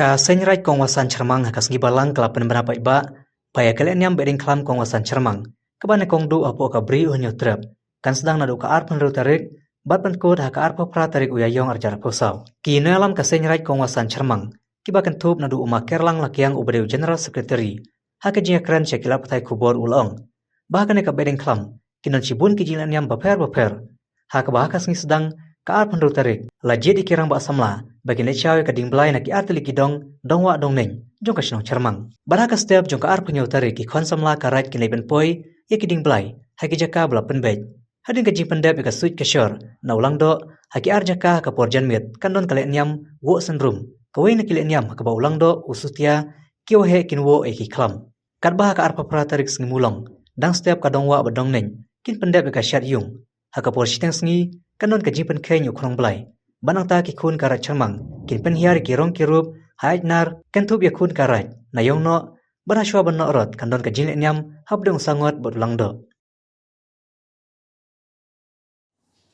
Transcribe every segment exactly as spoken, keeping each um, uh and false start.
Ka Seng Raij Kong Wasan Chyrmang ha ka sngi Balang ka la pynbna paidbah ba ïa ka lehniam Behdeiñkhlam Kong Wasan Chyrmang, kaba nyngkong duh hapoh ka Bri U Hynñiewtrep, kan sdang naduh ka arphew hynriew tarik bad pynkut ha ka arphew phra tarik u Ïaïong arhajar arphew saw. Ki nongïalam ka Seng Raij Kong Wasan Chyrmang, kiba kynthup naduh u Ma Kerlang Lakiang uba dei u General Secretary, ha ka jingïakren sha ki lad pathai khubor u la ong ba ha kane ka Behdeiñkhlam kin don shibun ki jinglehniam bapher bapher, ha kaba ha ka sngi sdang ka arphew hynriew tarik la jied ïa ki rangbah samla ba kin leit shaw ïa ka dieng blai na ki artylli ki dong, dong wah dong neng jong ka shnong Chyrmang. Bad ha ka step jong ka arphew hynñiew tarik ki khon samla ka Raij kin leit ban poi ïa ki dieng blai ha ki jaka ba la pynbeit. Hadien ka jingpyndep ïa ka suit ka shor na u Langdoh ha ki ar jaka ha ka por janmiet, kan don ka lehniam woh synrum. Kawei na ki lehniam ha kaba u Langdoh, u Sutia, ki Waheh kin woh ïa ki khlam. Katba ha ka arphew phra tarik sngi Mulong, dang step ka dong wah bad dong neng kin pyndep ïa ka shad ïung. Ha ka por shiteng sngi kan don ka jingpynkheiñ ïa u khnong blai. Bad nangta ki khun ka Raij Chyrmang kin pynhiar ïa ki rong ki rup ha Aitnar, kynthup ïa khun ka Raij na Ïongnoh, bad ha shuwa ban noh rot kan don ka jinglehniam hapdeng u Sangot bad u Langdoh.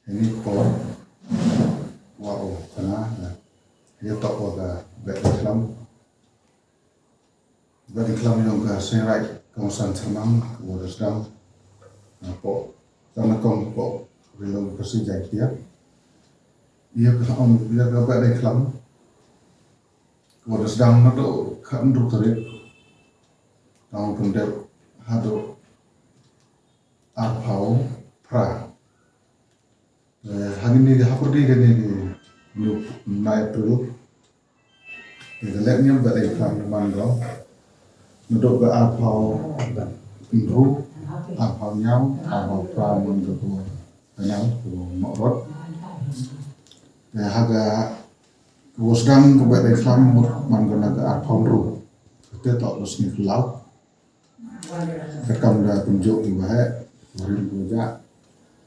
Ini ko wa o kana na, ïa tok wa ka Behdeiñkhlam. Behdeiñkhlam jong ka Seng Raij Kong Wasan Chyrmang, wa da sdang na pdeng, tang na kong pdeng Ri Lum Khasi Jaintia. Ïa ka, ïa ka Behdeiñkhlam wa da sdang naduh ka arphew hynriew tarik, tang pyndep haduh arphew phra. Eh, hangne ha pyrdi kane ka nine April, eh, ka lehniam Behdeiñkhlam man ko naduh ka arphew hynriew, arphew hynñiew, arphew phra man ko, ko nang ko mrot. Eh, ha ka wa sdang ka Behdeiñkhlam mut man ko na ka arphew hynriew. Kata toh ka sngi Khlaw. Katkam da kumjuh ïa ba heh, warim ko ja.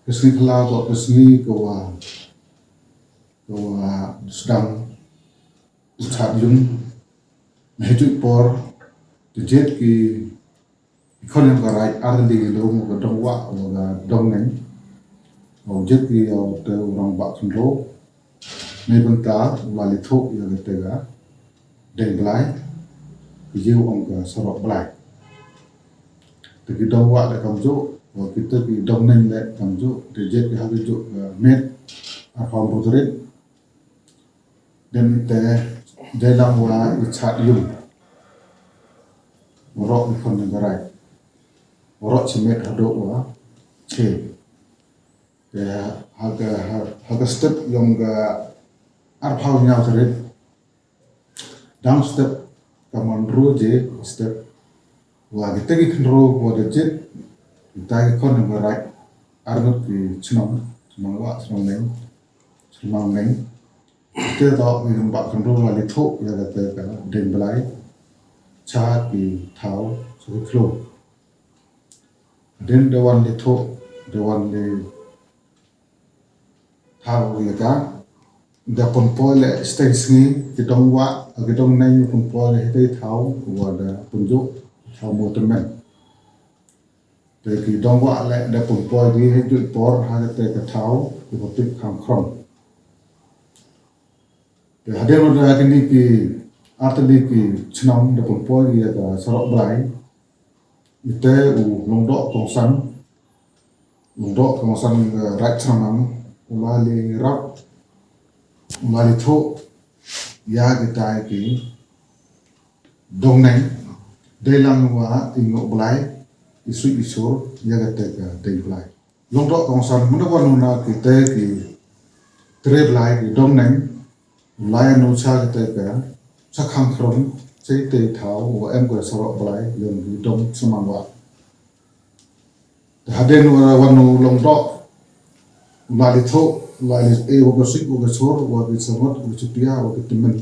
Ka sngi Khlaw toh ka sngi ka wa, ka wa sdang u chad ïung. Na hitu i por, te jied ki, ki khon ïa ka Raij artylli ki lum, ka dong wah, ka dong neng. Wa jied ki ïa u te u rangbah khyndew. Neibynta u la leit thuh ïa kata ka dieng blai, ki ju ong ka sarok blai. Te ki dong wah leh kumjuh, wa kita ki dong neng leh kumjuh, te jied ki ha ka juh ka miet, arphew hynriew tarik. Dei te dei lang wa i chad ïung. Waroh i khon ïa ka Raij. Waroh shimet haduh wa che. Te ha ka, ha, ha ka step jong ka arphew hynñiew tarik. Dang step ka mon ruh je step. Wa kita ki khyndew wa da jied, kita ki khon ïa ka Raij, arngut ki chnong, chnong wah, chnong neng, chnong neng. Te toh ki rangbah khyndew la leit thuh ïa kata ka dieng blai sha ki thaw, sha ki khloo. Hadien da wan leit thuh, da wan leit thaw ïa ka, da pynpoi leh shiteng sngi, ki dong wah, ki dong neng pynpoi leh hitei thaw, wa da pynjuh thaw mo tymmen. Te ki dong wah leh da pynpoi ki ha juh i por ha kata ka thaw, ki pynpoi khang khrong. Te hadien wa da kini ki artylli ki chnong da pynpoi ïa ka sarok blai. Ite u Longdoh Kongsan, Longdoh Kongsan, eh, Raij Chyrmang, u la leit rap, u la leit thuh ïa kita ki dong neng, dei lang wa i ngooh blai, i suit i shor, ïa kata ka dieng blai. Longdoh Kongsan, mynta wan u na kita ki tre blai ki dong neng, u la ïa noh sha kita ka, sha khang khrong, sha itei thaw, wa em ka sarok blai, ïa ki dong Chyrmang wah. Te hadien wa wan u Longdoh, u la leit thuh, u la leit, eh, wa ka suit, wa ka shor, wa ka sangot, wa ka chutia, wa ka tymmen.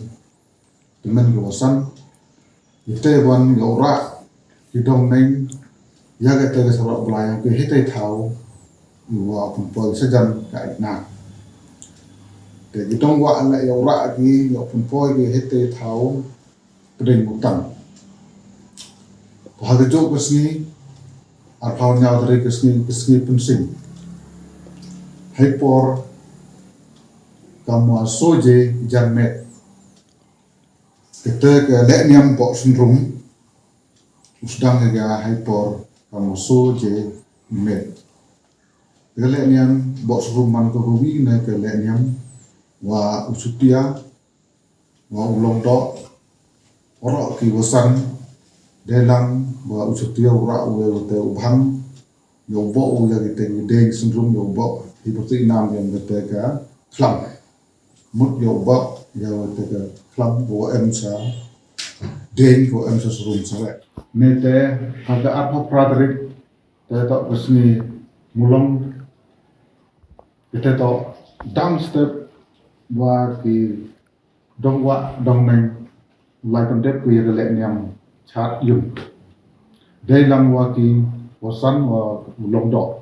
Tymmen ka wa san. Ite wan ïa u rah ki dong neng, ïa kata ka sarok blai, ïa ki hitei thaw, ïa wa pynpoi shajan ka Aitnar. Te ki dong wah leh ïa u rah ki, ïa pynpoi ki hitei thaw, pdeng Mutang. Te ha ka juh ka sngi, arphew hynñiew tarik ka sngi, ka sngi Pynshing. Ha i por, kam wa soo baje janmiet. Kata ka lehniam Bohsynrum u sdang ha ka ha i por ka Moso J. Met. Ka lehniam Bohsynrum man ka huwi na ka lehniam wa u Sutia wa u Longdoh, waroh ki wasan. Dei lang wa u Sutia u rah u ya u te u bhang, ya u boh u ya ki te ki deng synrum, ya u boh hi pyrti nam ya u te ka khlam. Mut ya u boh ya u te ka khlam, wa em sa deng, wa em sa synrum sa leh. Ne te ha ka arphew phra tarik te to ka sngi Mulong, te to dang step wa ki dong wah dong neng u lai pyndep ki ya ka lehniam Chad Yung. Dei lang wa ki wasan wa u Longdoh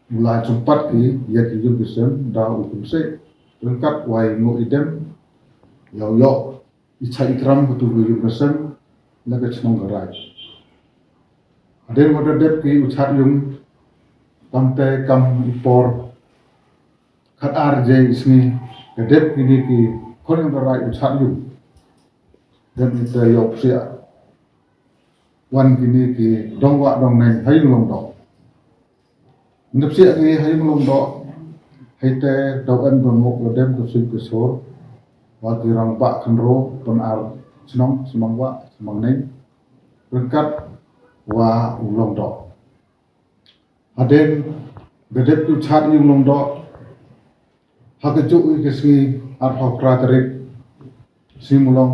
u lai sumpat ki ya ki yung ki sem da u kumse ryngkat wa i nguh i dem, ya u yoh i chah i kram ka tu ka yung ka sem la ka chnong ka raij. Hadien wa da dep ki u Chad Yung, kam te kam i por khat ar jai i sngi da dep kini ki khon ka raij u Chad Yung. Dep ni te yoh psiah wan kini ki dong wah dong neng ha yung Longdoh. Nda psiah ki ha yung Longdoh, hei te daw em dong ngok la dem ka suit ka sur wa ki rangbah khynro pyn ar chnong, Smangwah, Smangneng, ryngkat wa u Longdoh. Hadien da dep u Chad Yung Longdoh ha ka juk i ka sngi arphew phra tarik sngi Mulong,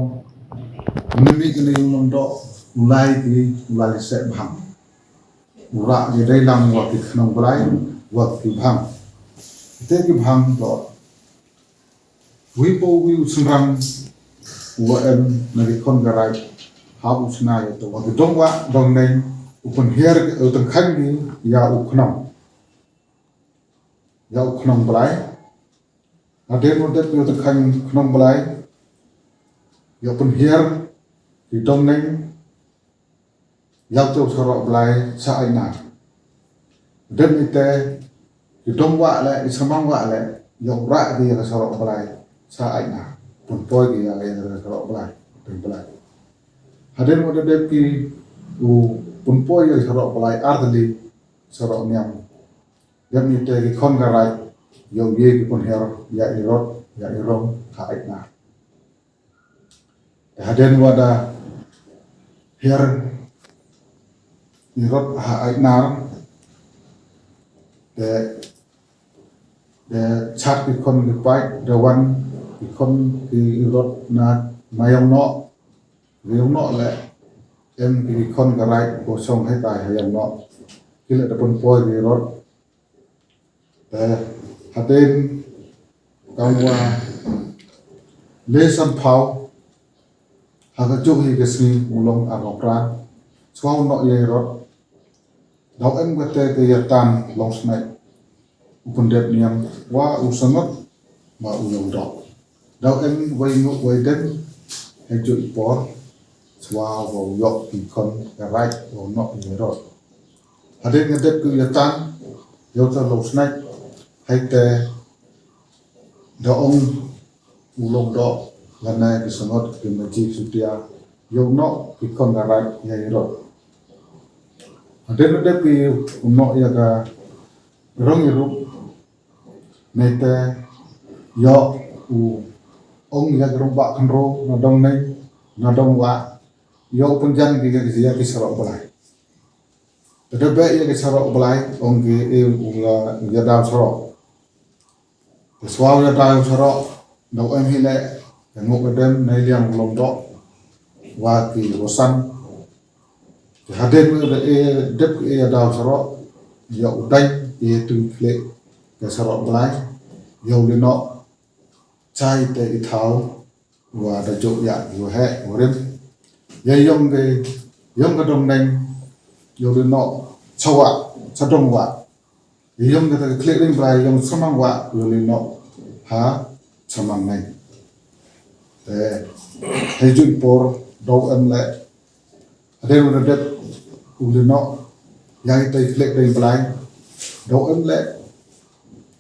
u nemi kane yung Longdoh u lai ki, u lai ki seh bhang. U rah ki dei lang wa ki khnong blai wa ki bhang. Te ki bhang to wi po wi u synrang wa em na ki khon ka raij ha u chna ya to wa ki dong wah dong neng u pynhiar u tyngkhan ki ya u khnong, ya u khnong blai. Hadien u dep ya u tyngkhan khnong blai, ya u pynhiar ki dong neng ya u te u sarok blai sa ai na. Dep ni te ki dong wah le, i samang wah le, ya u rah ki ya ka sarok blai sa ai na. Pynpoi ki ya ka sarok blai, dong blai. Hadien wa da dep ki u pynpoi ya ka sarok blai ar tylli sarok niam. Dep ni te ki khon ka raij yoh ye ki pynhiar ya i rot ya i rong ha ai na. Te hadien wa da hiar i rot ha ai nar, te, te Chad ki khon ki paid da wan ki khon ki i rot na, na Yongnoh, Yongnoh le em ki khon ka raij ko song hai tai ha Yongnoh. Ki le da pynpoi ki rot. Te hadien kam wa le san phaw ha ka juk hi ka sngi Mulong arphew phra, chwa u noh ya i rot. Daw em ka te ka ya tan long snai u pyndep niam wa u sangot wa u Longdoh. Daw em wei nguh wei dem ha juk i por chwa wa u yoh ki khon ka raij wa u noh ya i rot. Hadien nga dep ki ya tan ya u ta long snai, hai te da ong u Longdoh lane ki sangot ki maji Sutia ya u noh ki khon ka raij ya i rot. Hadien nga dep ki u noh ya ka rong i rup, ne te yoh u ong ya ka rangbah khynro na dong neng na dong wah, yoh u pynjan ki ya ki sarok blai. Te da beh ya ki sarok blai ong ki e u ya daw sarok. Te chwa u ya daw sarok, daw em hi le ya ngok ka dem na i liang u Longdoh wa ki wasan. Te hadien wa da e dep ki e ya daw sarok, ya u dang e tu khlek ka sarok blai, ya u li noh chai te i thaw wa da juk ya i wa he wa rim. Ya yong ke, yong ka dong neng, ya u li noh cha wah, cha dong wah. Yong ka ta ka khlek ring blai yong samang wah u li noh ha samang neng. Te hei juk i por daw em le hadien wa da dep u li noh ya i ta i khlek ring blai, daw em le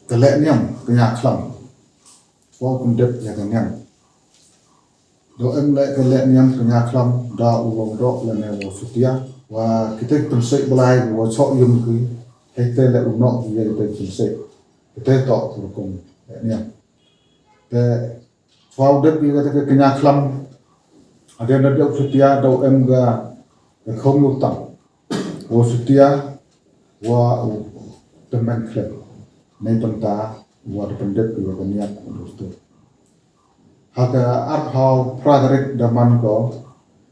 ka lehniam ka ya khlam. Wa u pyndep ya ka niam. Dok em leh ka leh niam ka ñiah khlam da u Longdoh lane wa Sutia. Wa kita ki pynshai Blai wa chok yum ki. Hei te leh u nok ki ya kita ki pynshai. Kita tok tu rukum leh niam. Te chwa u dep ki kata ka ñiah khlam. Ada na dok Sutia dok em ga ka khom yu tang. Wa Sutia wa u temen khlem. Nei pynta wa da pyndep ki wa ka niat u dok tu. Ha ka arphaw phra tarik da man ko,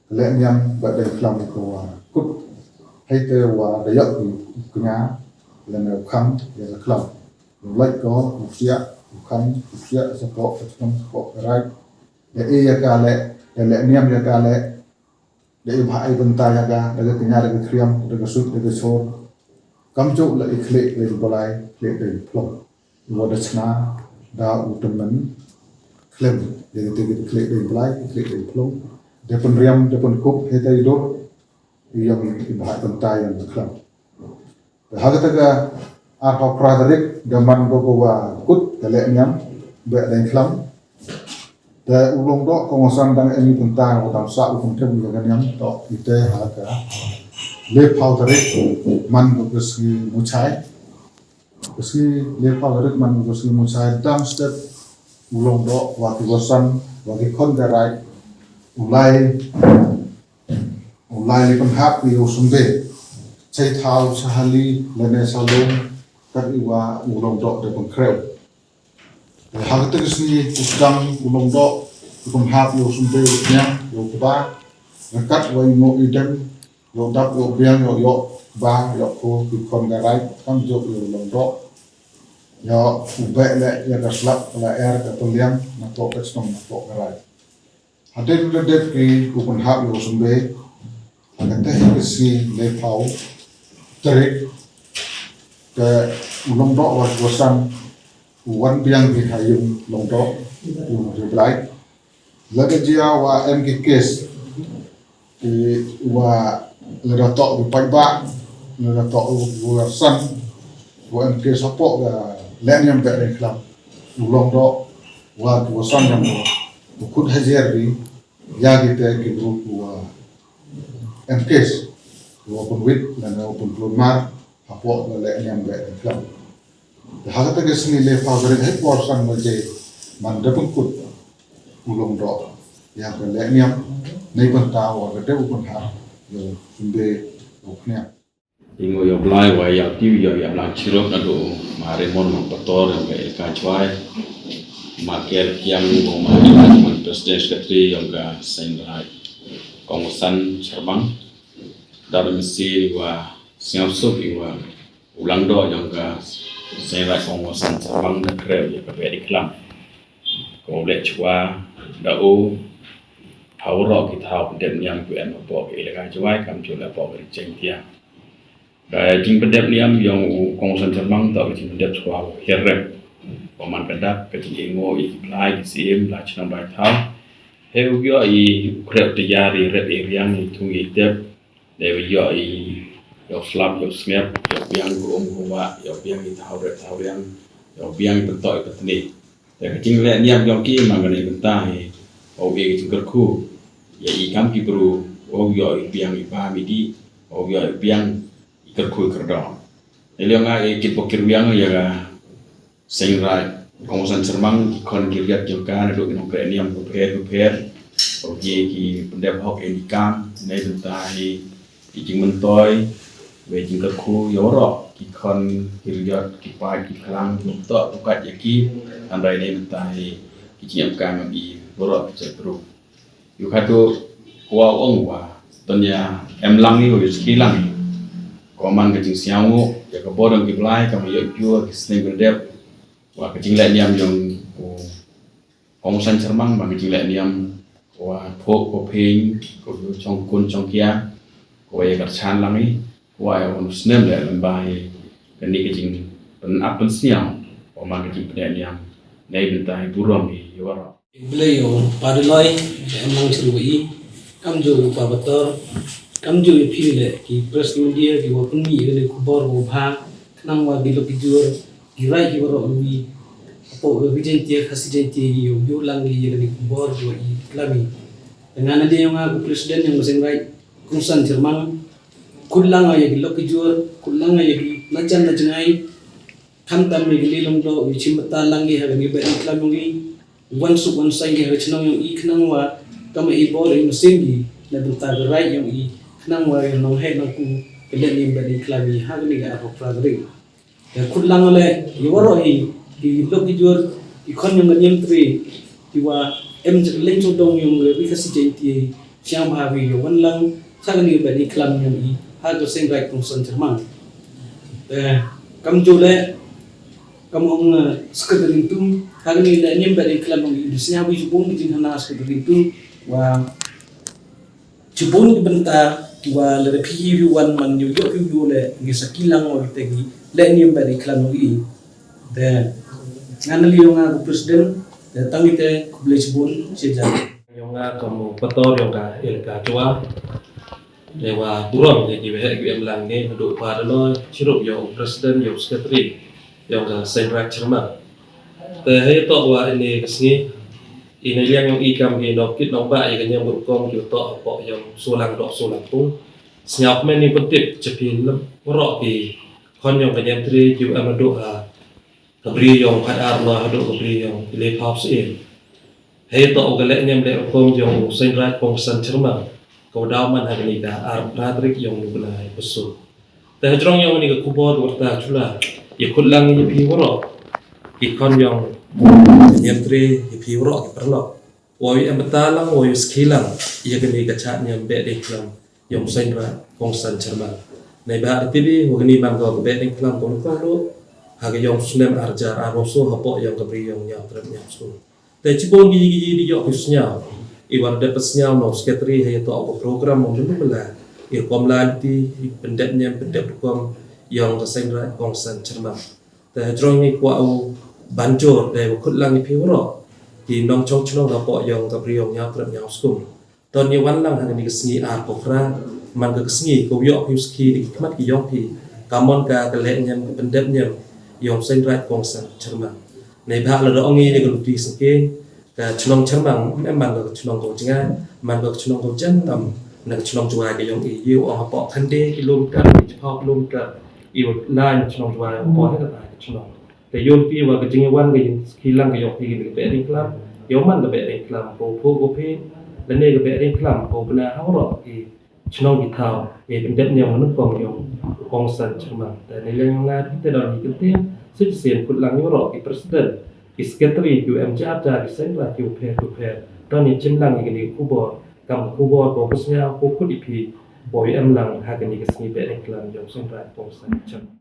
ka leh niam ba dei khlam ko wa kut. Hei te wa da yok ki kñia, lane u khang, ya ka khlam. U lait ko, u siak, u khang, u siak, sa ko, ka chong, sa ko, ka rai. Da e ya ka leh, da leh niam ya ka leh. Da i bha i bynta ya ka, da ka kñia, da ka khriam, da ka sut, da ka sor. Kam juk la i khlieh da i Blai, khlieh da i phlong. Wa da chna, da u temen khlem. Ya ka te ka khlieh da i Blai, khlieh da i phlong. Da pynriam, da pynkup, hei ta i dur. I yong i bha i bynta yong ka khlem. Ha kata ka arphaw phra tarik da man ko ko wa kut ka leh niam ba dei khlam. Te u Longdoh Kongwasan dang em i pynta ko dang sa u pynthep ïa ka niam to ite ha ka lephaw tarik man ko ka sngi Muchai. Ka sngi lephaw tarik man ko ka sngi Muchai dang step u Longdoh wa ki wasan wa ki khon ka rai u lai U lai li pynhap ïa u sumbe. Chai thaw sahali lane salung kat i wa u Longdoh da pynkhrew. Ha kata ka sngi u sdang u Longdoh u pynhap ïa u sumbe u sniang ïa u kba. Kat wa i ngok i dem ïa u dap ïa u biang ïa u ïoh kba ïa u ko ki khon ka rai kam jop ïa u Longdoh. Ïa u beh leh ïa ka slap ka la er ka pynliang na tok ka shnong na tok ka rai. Hadien ba dep ki u pynhap ïa u sumbe, ha kata ka sngi lephaw tarik, ka u Longdoh wa ki wasan u wan biang ki ha ïing Longdoh u Blai. Lada jia wa em ki kes ki wa lada tok ki paidbah lada tok u wasan wa em kes hapoh ka leh niam beh leh khlam u Longdoh wa ki wasan yang u khut hajer bi ya ki te ki bru ku wa em kes wa pun wit lane wa pun klun mar hapoh ka leh niam beh leh khlam. Te ha kata ka sngi lephaw tarik ha i por san baje man da pynkut u Longdoh ïa ka leh niam nei bynta wa ka dei u pynhap ïa u sumbe u khniang. Ingo ïa Blai wa ïa tiu ïa ïa Blai Chirok adu ma Raymond ma Pator ïa ka Elka Chwai ma Ker Kiang ma ma President Secretary ïa ka Seng Rai Kongwasan Charbang. Dar mesti wa siang suk ïa u Longdoh ïa ka Seng Rai Kongwasan Charbang da khrew ïa ka beh di khlam. Ko leh chwa da u ha u rok ki thaw dep niam ku em hapoh ka Elka Chwai kam chu la hapoh ka Ri Jaiñtia. Ka jingpyndep niam ïa u Kongwasan Charbang to ka jingpyndep chwa u her rep. Ko man ka dak ka jingingo i ki Blai ki sim la chnong bai thaw. He u ïoh i u khrep te ïa ri rep i riang i thung i tep. Dei ba ïoh i ïoh slap ïoh sngep ïoh biang ku um ku wa ïoh biang i thaw rep thaw riang ïoh biang i pyntok i pyntni. Te ka jingleh niam jong ki man ka nei bynta hi. Wa u i ka jingkyrkhu ïa i kam ki bru wa u ïoh i biang i bam i dih wa u ïoh i biang i kyrkhu i kyrdor. Ïa liang nga i kit bok kit wiang ïa ka Seng Rai Kongwasan Charbang ki khon ki riat jong ka naduh ki nongkreh niam bapher bapher. Wa ki ki pyndep hok ïa ki kam nei bynta hi. Ki jingmyntoi wei jingkyrkhu ïa waroh ki khon ki riat ki paid ki khlang ki umtok bukat ïa ki. Hynrei nei bynta hi ki jingem kam ïa ki waroh ki jaitbru. Ïa ka tu kwah ong wa don ïa em lang ïa u ïa ski lang ïa. Ko man ka jingsngew ngu ïa ka bor jong ki Blai ka ma ïoh jur ki snem ki dep wa ka jingleh niam jong u Kongwasan Charbang ba ka jingleh niam wa pho ko phin ko chong kun chong kia ko ïa ka chan lang ïa. Wa ïa u snem leh lem ba ïa kani ka jingpynap pynsngew wa man ka jingpyneh niam nei bynta ïa burom ïa waroh. Blei ïa u Pa Daloi, ïa em lang shu wa i kam ju ïa u Pa Bator, kam ju ïa phi leh ki press media ki wa pynmih ïa kani khubor wa bha khnang wa ki lok ki jur ki rai ki waroh wi. Hapoh Ri Jaiñtia Khasi Jaiñtia ïa u ïa u lang ïa kani khubor wa i klam i. Nga na dei ïa nga u president ïa u Seng Raid Kongsan Chermang. Khut lang ïa ki lok ki jur, khut lang ïa ki na jan na jngai. Khamtam ïa ki lei long doh, ïa chim bata lang ïa ha ka ngi bad ïa klam ïa ngi. Wan suk wan sain ïa ha ka chnong ïa ngi khnang wa kam ïa bor ïa masin ïa na bynta ka raid ïa ngi khnang wa ïa nong heh nong ku ka leh ïa bad ïa klam ïa ha ka ngi ka arok pra ka ring. Ïa khut lang le ïa waroh hi ki lok ki jur ki khon ïa ka niam tri ki wa em jek leng sodong ïa ka ri ka si jeng ti. Siang bha wi ïa wan lang sa ka ni bad ïa klam ïa ngi ha ka Seng Raid Kongsan Chermang. Te kam ju le kam ong secretary tu ha ka ni le niam bad ïa klam ïa ngi di siang wi ju bun di jin hana secretary tu wa ju bun di bynta wa le phi wi wan man ïa ïa ïa le ngi sa ki lang wa te ngi le niam bad ïa klam ïa ngi. Te ngan li ïa nga u president te tang ite khublei ju bun sha jan. Ïa nga kam u pator ïa nga elaka chwa. Te wa burom ïa ki waheh ki em lang ne nadu pa da noi chirup ïa u president ïa u secretary ïa nga Seng Raid Chermang. Te hei to wa ini ka sngi ini liang ïa i kam ki nok kit nok ba ïa ka nyam rukom ki to hapoh ïa u solang dok solang pung. Sngap men ni bedik chepin lem waroh ki khon ïa ka nyam tri ki em nadu ha ka bri ïa u khat ar na hadu ka bri ïa u le pop sien. Hei to u ka leh niam leh rukom jong u Seng Raid Kongsan Chermang ka u daw man ha kani ka ar phra tarik jong u bnai Pusu. Te hajrong jong kani ka khubor ka warta chula ïa khut lang ïa phi waroh ki khon jong niam tri ïa phi waroh ki paralok. Wa ïa em bata lang wa ïa ski lang ïa kani ka chat niam beh dei klam jong Seng Raid Kongsan Chermang. Nei ba da tibi wa kani man ka beh dei klam kong kong do ha ka jong snem ar jar ar waso hapoh jong ka bri jong Ñiaw Trep Ñiaw Skum. Te chibun gi gi di yok ki sñiaw. I wan dep sñiaw no secretary ha ïa to ko program mo ndu bela. I kom la ti i pendep niam pendep kom yong ka Seng Raid Kongsan Chermang. Te hajrong i kwa u banjor de wa khut lang i phi wro. Ki nong chong chnong hapoh yong ka bri yong Ñiaw Trep Ñiaw Skum. Ton ïa wan lang ha kani ka sngi ar ko phra man ka sngi ko ïoh phi u ski ni ki khmat ki ïoh phi ka mon ka ka leh niam ka pendep niam ïong Seng Raid Kongsan Chermang. Nei ba la da ong ïa ka luti sngke ka chnong Chermang em man ka chnong ko jngai man ka chnong ko jan tam na ka chnong Jwai ka ïong i ïa ong hapoh khande kilometer chiphaw kilometer i wan lai na chnong Jwai hapoh ne ka ta ka chnong. Te ïoh ti wa ka jingwan ka jingkilang ka ïoh ti ka beh ring klam. Ïoh man ka beh ring klam ko pho ko phi. Lane ka beh ring klam ko bna ha wro ki chnong ki thaw. Ïa ka dep niam ngan kong ïoh Kongsan Chermang. Te ne leng nga ti te don ki kynti. Sip sien kut lang ïoh wro ki president ki secretary ki em jar jar ki Seng Raid ki u pher ki u pher. Don ïa chin lang ïa ka ni khubor kam khubor ko kusnya ko kut i phi. Bo ïa em lang ha ka ni ka sngi beh ring klam ïoh Seng Raid Kongsan Chermang.